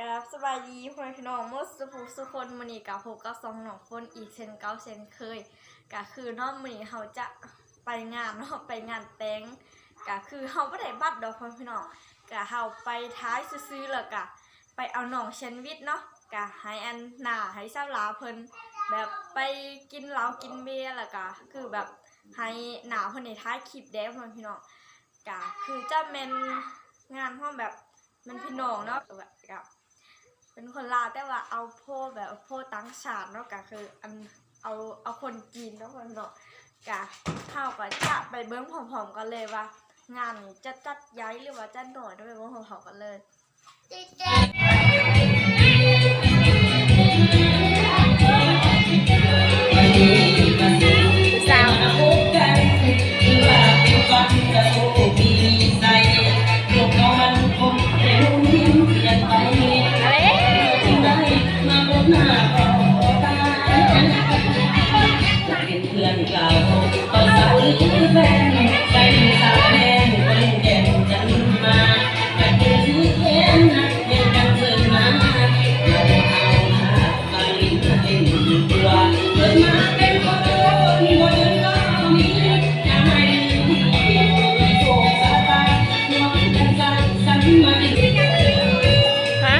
ກາບສະບາຍດີພໍ່ແມ່ພີ່ນ້ອງໝົດສູ່ຜູ້ສູ່ຄົນ, ມື້ນີ້ກະພົບກັບຊ່ອງນ້ອງຝົນອີກເຊັ່ນເກົ່າເຊັ່ນເຄີຍ. ກະຄືເນາະ ມື້ນີ້ເຮົາຈະໄປງານເນາະ ໄປງານແຕ່ງ, ກະຄືເຮົາບໍ່ໄດ້ບັດດອກພໍ່ແມ່ພີ່ນ້ອງ, ກະເຮົາໄປຖ່າຍຊື່ໆ ແລ້ວກະໄປເອົານ້ອງແຊນວິດເນາະ, ກະໃຫ້ອັນໜ້າໃຫ້ສາວຫຼ້າເພິ່ນແບບໄປກິນເຫຼົ້າກິນເບຍ, ແລ້ວກະຄືແບບໃຫ້ໜ້າເພິ່ນໄດ້ຖ່າຍຄລິບແດ່ພໍ່ແມ່ພີ່ນ້ອງ. ກະຄືຈະແມ່ນງານຂອງແບບ ແມ່ນພີ່ນ້ອງເນາະ, ແບບກະເປັນຄົນລາວ ແຕ່ວ່າເອົາຜົວແບບຜົວຕ່າງຊາດເນາະ, ກະຄືອັນເອົາ ເອົາຄົນຈີນເນາະ ເນາະ. ກະເຮົາກະຈະໄປເບິ່ງພ້ອມໆ ກັນເລີຍວ່າງານນີ້ຈະຈັດໃຫຍ່ ຫຼືວ່າຈັດນ້ອຍເນາະ, ໄປເບິ່ງພ້ອມໆ ກັນເລີຍ. ສາວ ເປັນເພື່ອນເກົ່າ ເອົາສາວຫຼືແຟນ ໃສ່ສາວແດງ ຄົນແກ່ນຈັນມາ ກັນເປັນຊື່ແຄນ ຮັກແຮງກັນເຊີນມາ ມາເອົາພາບ ມາຫຼິ້ນມາຫຼິ້ນຕົວ ເກີດມາເປັນຄົນ ບໍ່ເຖິງກໍມີ ຢາກໃຫ້ດີ ໂຊກຊະຕາ ດວງຈັນສ້າງສັນມາດີ. ຮະ?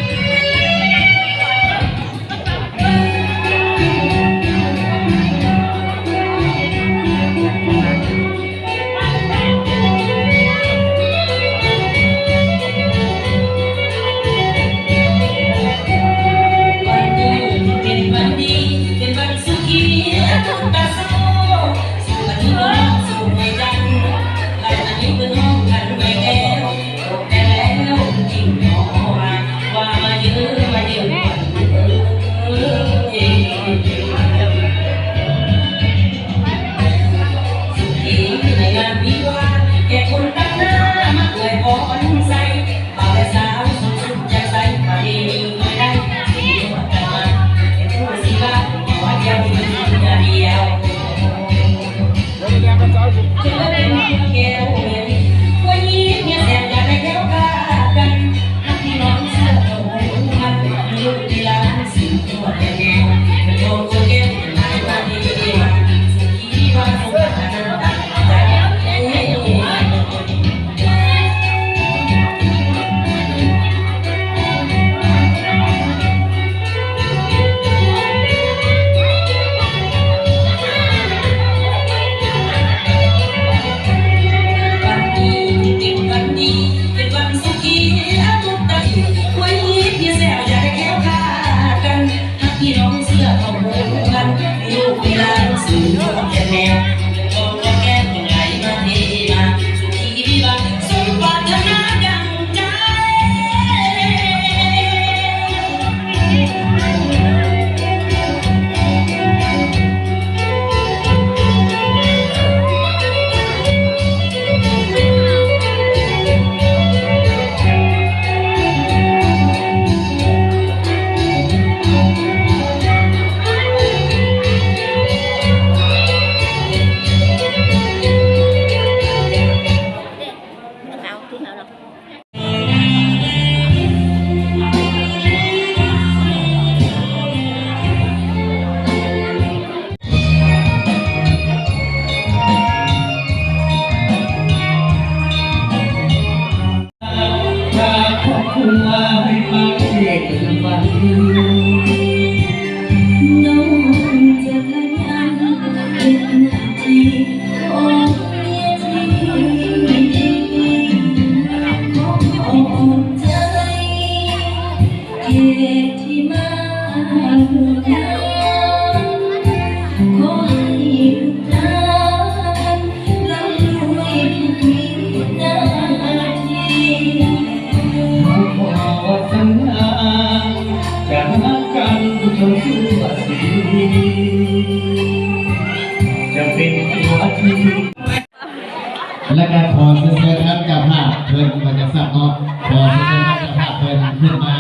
ແລ້ວກໍຂໍເຊີນທາງເຈົ້າພາບເພິ່ນມາຈາກສັບເນາະ, ຂໍເຊີນທາງເຈົ້າພາບເພິ່ນຂຶ້ນມາ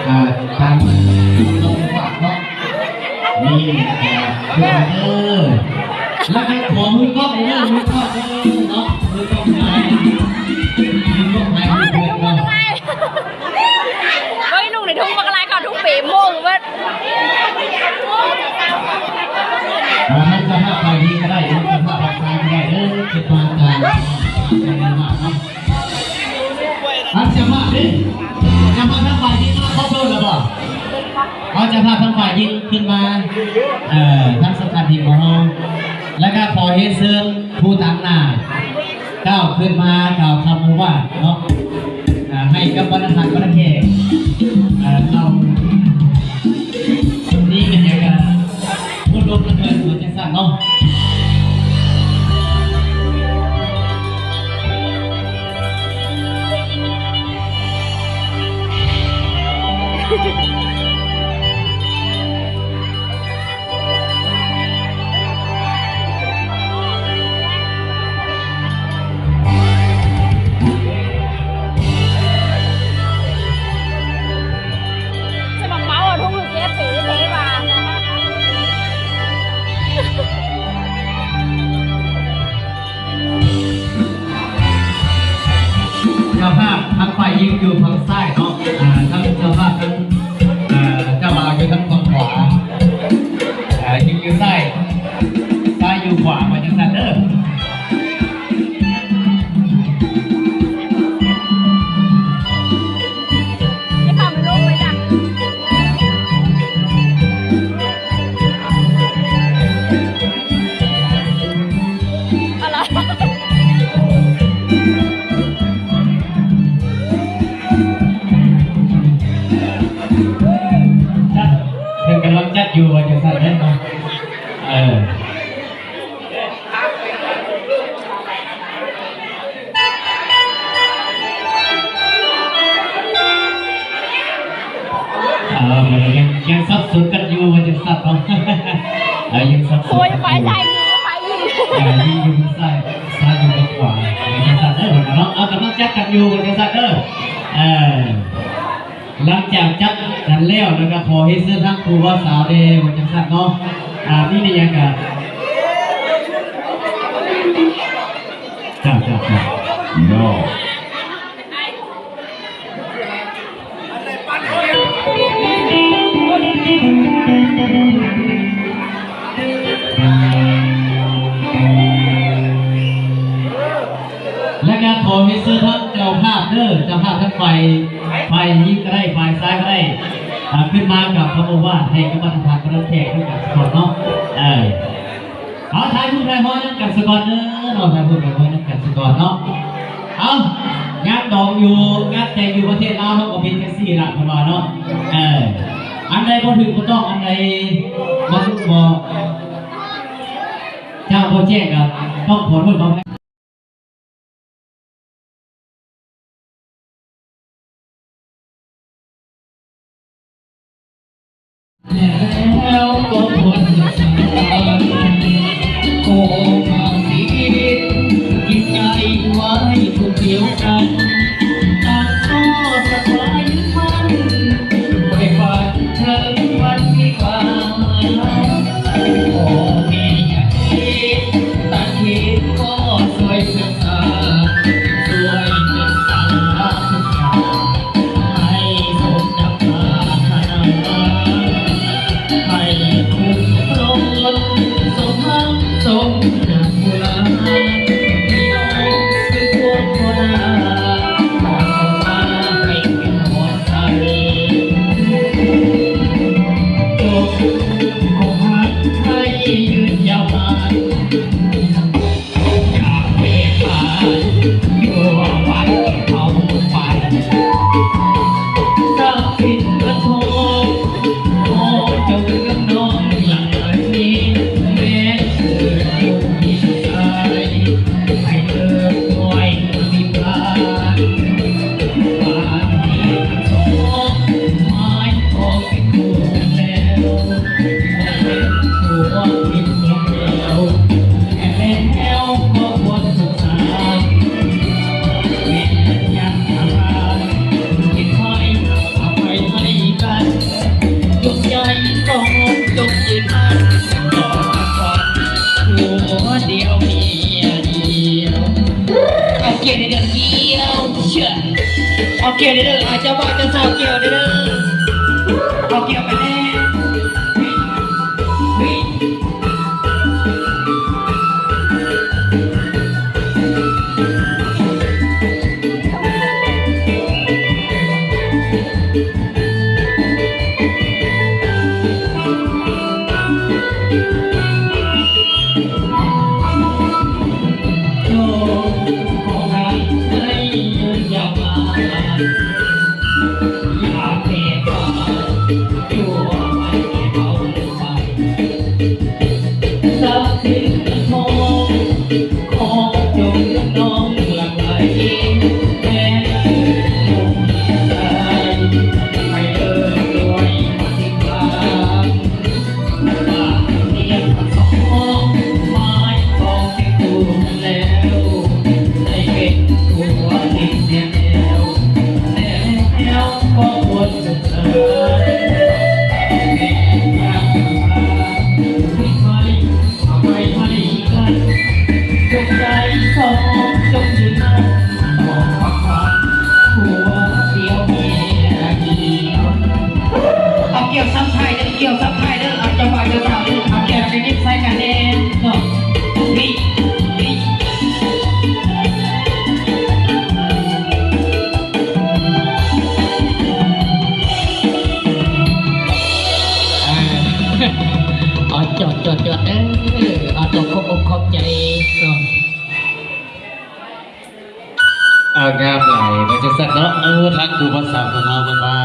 ອ່າ ຕາມເພິ່ນເນາະ. ນີ້ ອ່າ ເດີ ແລ້ວກໍຂໍມືກ້ອງເດີ ມືກ້ອງເດີເນາະ, ມືກ້ອງໃຫ້ ມືກ້ອງໃຫ້ເພິ່ນເນາະ. ເຮີ້ຍ ໜຸ່ມ ເຈົ້າພາບທາງຝ່າຍຍິງມາ ຂໍໂທດແລ້ວບໍ່? ເອົາ ເຈົ້າພາບທາງຝ່າຍຍິງຂຶ້ນມາ ເອີ ທາງສະຖານທີ່ຂອງເຮົາ ແລ້ວກໍຂໍຮຽນເຊີນຜູ້ຕາງໜ້າ ກ້າວຂຶ້ນມາກ່າວຄຳໂອວາດເນາະ ອ່າ ໃຫ້ກັບບັນດາທ່ານບັນດາແຂກ ເອີ ເຮົາ ນີ້ເປັນຫຍັງກະ ໂອ້ລົມນຳເພິ່ນວ່າຈັ່ງຊັ້ນເນາະ. ເຈົ້າພາບທາງຝ່າຍຍິງຢູ່ຝັ່ງຊ້າຍເນາະ ອ່າ ທາງເຈົ້າພາບທາງ ອ່າ ເຈົ້າບ່າວຢູ່ທາງຝັ່ງຂວາ ອ່າ ຍິງຢູ່ຊ້າຍ ຊ້າຍຢູ່ຂວາ ວ່າຈັ່ງຊັ້ນເດີ. ເພິ່ນກຳລັງຈັດຢູ່ ວ່າຈັ່ງຊັ້ນເດີເນາະ ເອີ. ເອີ ຍັງ ຍັງສັບສົນກັນຢູ່ ວ່າຈັ່ງຊັ້ນເນາະ ເອີ ຍັງສັບສົນກັນຢູ່ ໂອ້ຍ ຝ່າຍຊ້າຍຍິງ ຝ່າຍຍິງ ເອີ ຍິງຢູ່ທາງຊ້າຍ ຊ້າຍຢູ່ທາງຂວາ ວ່າຈັ່ງຊັ້ນເດີເນາະ ເອີ ກຳລັງຈັດກັນຢູ່ ວ່າຈັ່ງຊັ້ນເດີ ເອີ. ຫຼັງຈາກຈັດກັນແລ້ວ ແລ້ວກໍຂໍຮຽນເຊີນທາງຄູ່ບ່າວສາວແດ່ ວ່າຈັ່ງຊັ້ນເນາະ ອ່າ ມີແນວຫຍັງກະ ເຈົ້າ ເຈົ້າ ເຈົ້າ ເນາະ ແລະກະຂໍຮຽນເຊີນທາງເຈົ້າພາບເດີ ເຈົ້າພາບທັງຝ່າຍ ຝ່າຍຍິງກໍໄດ້ ຝ່າຍຊາຍກໍໄດ້ ອ່າ ຂຶ້ນມາກ່າວຄຳໂອວາດໃຫ້ກັບບັນດາທ່ານບັນດາແຂກນຳກັນສາກ່ອນເນາະ ເອີ ເອົາ ຖ່າຍຮູບຖ່າຍຮອຍນຳກັນສາກ່ອນເດີເນາະ ຖ່າຍຮູບຖ່າຍຮອຍນຳກັນສາກ່ອນເນາະ ເອົາ ງານດອງຢູ່ ງານແຕ່ງຢູ່ປະເທດລາວເຮົາກໍເປັນຈັ່ງຊີ້ລະ ເພິ່ນວ່າເນາະ ເອີ ອັນໃດບໍ່ຖືກບໍ່ຕ້ອງ ອັນໃດບໍ່ຖືກບໍ່ ຈະບໍ່ແຈ້ງກໍຕ້ອງຂໍໂທດຂໍອະໄພ ແລ້ວກໍຄົນສຳຄັນ ໂກງເອົາສິນ ກິນໃຫຍ່ໄວ້ຜູ້ດຽວກັນ ຕັ້ງຂໍ້ສະບາຍມັນ ໄວ້ຝັນເຖິງວັນວິວາ ພໍ່ແມ່ຢ່າຄິດ ຕັດເຂດກໍຊ່ວຍເຊື່ອ ສາ ຊ່ວຍເປັນສາລາສຸກສາ ໃຫ້ສົມດັ່ງປາດຖະໜາ ໃຫ້ຄຸ້ມຄອງສົມຫວັງສົມດັ່ງບຸນ ພີ່ນ້ອງຄືພວງໂພນາ ຂໍສົ່ງມາໃຫ້ເປັນຮອດໃສ ຈົບຄົບຫາກໃຫ້ຍືນຍາວນານ ເອົາແກ້ວແດ່ເດີ ເອົາແກ້ວເດີ ເຈົ້າບ່າວເຈົ້າສາວ ແກ້ວເດີ ເອົາແກ້ວໄປແດ່. ເ ເອົາກ່ຽວສັບທ້າຍເດີ ກ່ຽວສັບທ້າຍເດີ ເອົາເຈົ້າບ່າວເຈົ້າສາວເດີ ເອົາແກ້ວໄປນິບໃສ່ກັນແດ່ເນາະ ນີ້ ນີ້ ເອົາຈວດໆໆ ເອີ ເອົາຈວດຂອບອົກຂອບໃຈເນາະ. ອາ ງາມຫຼາຍ ວ່າຈັ່ງຊັ້ນເນາະ ເອີ ທາງຄູ່ບ່າວສາວຂອງເຮົາເພິ່ນວ່າ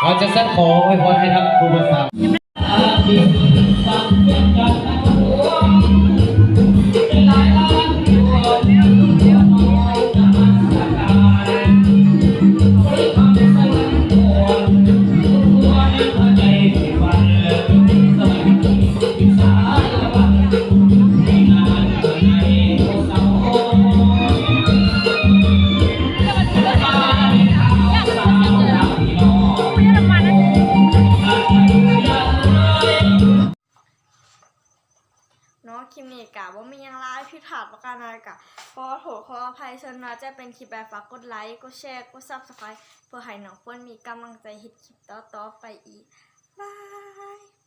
ວ່າຈັ່ງຊັ້ນ ຂໍອວຍພອນໃຫ້ທາງຄູ່ບ່າວສາວ. ເນາະ ຄລິບນີ້ກະບໍ່ມີຫຍັງຫຼາຍ ຜິດພາດປະການໃດກະຂໍໂທດຂໍອະໄພ ສ່ວນວ່າຈະເປັນຄລິບໃດ ຝາກກົດໄລ ກົດແຊ ກົດຊັບສະໄຄຣບ໌ ເພື່ອໃຫ້ນ້ອງເຟີນມີກຳລັງໃຈເຮັດຄລິບຕໍ່ໆໄປອີກ ບາຍ.